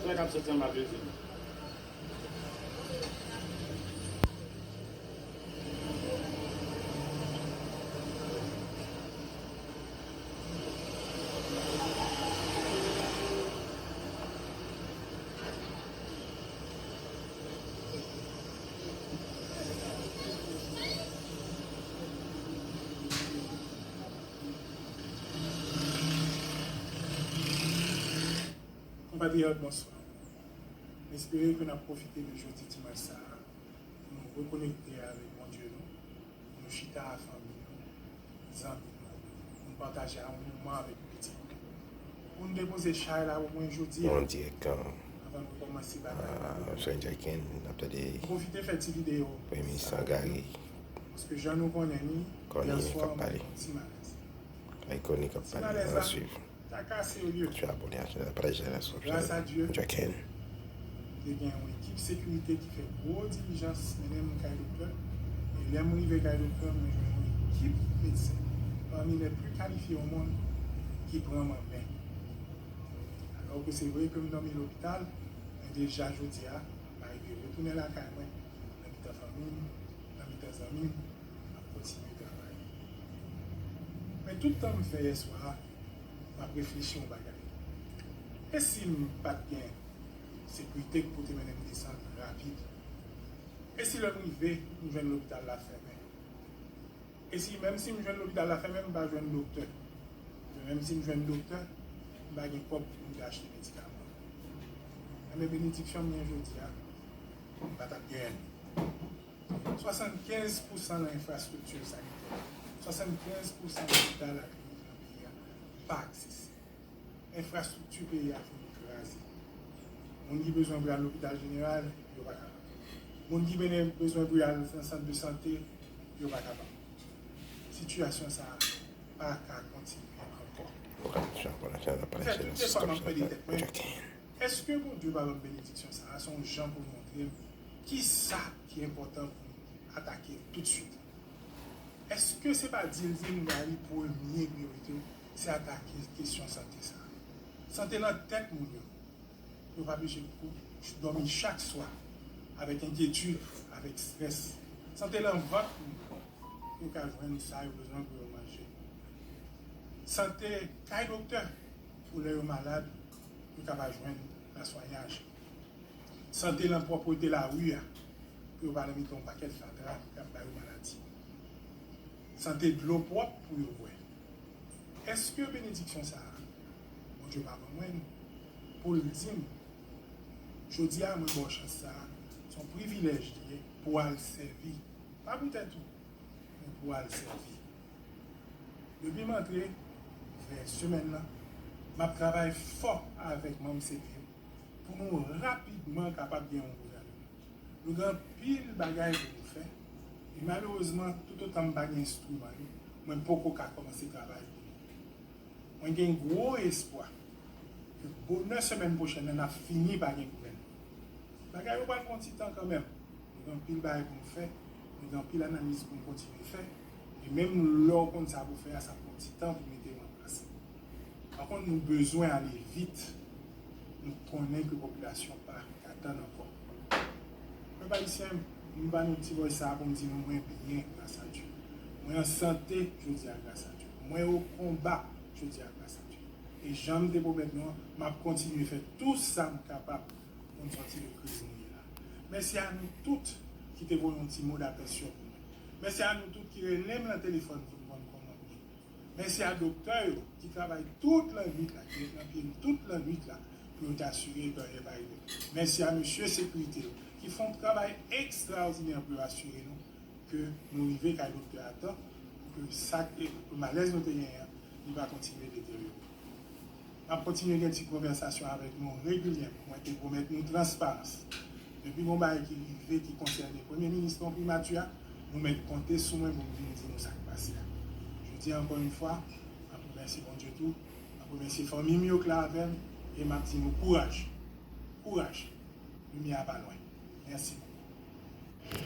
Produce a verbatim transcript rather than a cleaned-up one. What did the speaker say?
Sa k ap soti anba bezwen. Konpatriyòt, bonswa. M espere ke n ap pwofite de jodi dimanch sa a pou nou rekonekte avèk Bondye nou, pou nou chita a fanmi nou, zanmi nou, pou nou pataje a yon moman avèk pitit nou. Pou nou depoze chay la omwen jodi a, Bondye kan. Avan nou kòmanse batay la demen. Sè Jacken, n ap tande Pwofite fè ti videyo Premye Minis Gary Conille k ap pale. Ti malèz la, ka serye. Kontinye abòne ak chanèl la, pataje la sou Gras a Dye, Jacken. Te gen yon ekip sekirite ki fè gwo dilijans mennen m kay doktè. E lè m rive kay doktè, mwen jwenn yon ekip medsen, pami les plus qualifiés au monde, ki pran m an men. Alò ke se vre ke m dòmi lopital, men deja jodi a, m arive retounen lakay mwen, nan mitan fanmi m, nan mitan zanmi m, m ap kontinye travay. Men tout tan m fè yèswa a, m ap reflechi yon bagay. E si m pa t gen sekirite k pou te mennen m desann rapid? E si lè m rive, m jwenn lopital la fèmen? E si, menm si m jwenn lopital la fèmen, m pa jwenn doktè? Oubyen menm si m jwenn doktè, m pa gen kòb pou m te achte medikaman? Enben, benediksyon m gen jodi a, m pa t ap genyen l. Swasannkenz pousan nan enfrastrikti sanitè, swasannkenz pousan lopital ak klinik nan peyi a pa egziste. Enfrastrikti peyi a fin kraze. Moun ki bezwen pou y al lopital jeneral, yo pa kapab. Moun ki bene-, bezwen pou y al nan sant de sante, yo pa kapab. Sitiyasyon sa a pa ka kontinye ankò. Fè tout efò m ap mande tèt mwen, èske Bondye pa ban m benediksyon sa a? Se yon jan pou l montre m kisa ki enpòtan pou m atake toutswit. Èske se pa di l di m Gary, premye priyorite w, se atake kesyon sante sa a? Sante nan tèt moun yo. Yo pa bezwen kou-, dòmi chak swa avèk enkyetid, avèk estrès. Sante nan vant moun yo. Yo ka jwenn sa yo bezwen pou yo manje. Sante kay doktè, pou lè yo malad, yo ka pa jwenn laswenyaj. Sante nan pwòpte lari a, pou yo pa nan mitan yon pakèt fatra k ap ba yo maladi. Sante dlo pwòp pou yo bwè. Èske benediksyon sa a, Bondye pa ban mwen l pou l di m, jodi a, mwen ba w chans sa a, se yon privilèj li ye pou w al sèvi, pa pou tèt ou, men pou w al sèvi? Depi m antre, vè semèn nan, m ap travay fò avèk manm C P yo pou nou rapidman kapab gen yon gouvènman. Nou gen anpil bagay pou nou fè, e malerezman, toutotan m pa gen enstriman yo, mwen poko ka kòmanse travay pou nou. Mwen gen gwo espwa ke bonè semèn pwochèn nan, n ap fini pa gen gouvènman. Bagay yo pral pran ti tan kanmenm. Nou gen anpil bagay pou nou fè, nou gen anpil analiz pou nou kontinye fè, e menm lè w konn sa pou fè a, sa pran ti tan pou mete yo an plas. Pankont, nou bezwen ale vit. Nou konnen ke popilasyon pa ka tann ankò. Pèp ayisyen, m ba nou ti voice sa a pou m di nou, mwen byen, gras a Dye. Mwen an sante, jodi a, gras a Dye. Mwen o konba, jodi a, gras a Dye. E jan m te pwomèt nou an, m ap kontinye fè tou sa m kapab pou n sòti de kriz nou ye la. Mèsi a nou tout ki te voye yon ti mo datansyon pou mwen. Mèsi a nou tout ki rele m nan telefòn pou n konn kòman m ye. Mèsi a doktè yo ki travay tout lannwit la, ki ret nan pye m tout lannwit la pou yo te asire ke anyen pa rive m. Mèsi a mesye sekirite yo ki fè yon travay ekstraòdinè pou yo asire nou ke nou rive kay doktè a tan, pou ke sa ke, pou malèz nou te genyen an, li pa kontinye deteryore. M ap kontinye gen ti konvèsasyon avèk nou regilyèman. Mwen te pwomèt nou transparans. Depi gon bagay ki rive ki konsène Premye Minis lan, Primati a, nou mèt konte sou mwen pou m vin di nou sa k pase a. Jodi a, ankò yon fwa, m ap remèsye Bondye tou, m ap remèsye fanmi m yo k la avè m, e m ap di nou kouraj. Kouraj. Limyè a pa lwen. Mèsi bokou.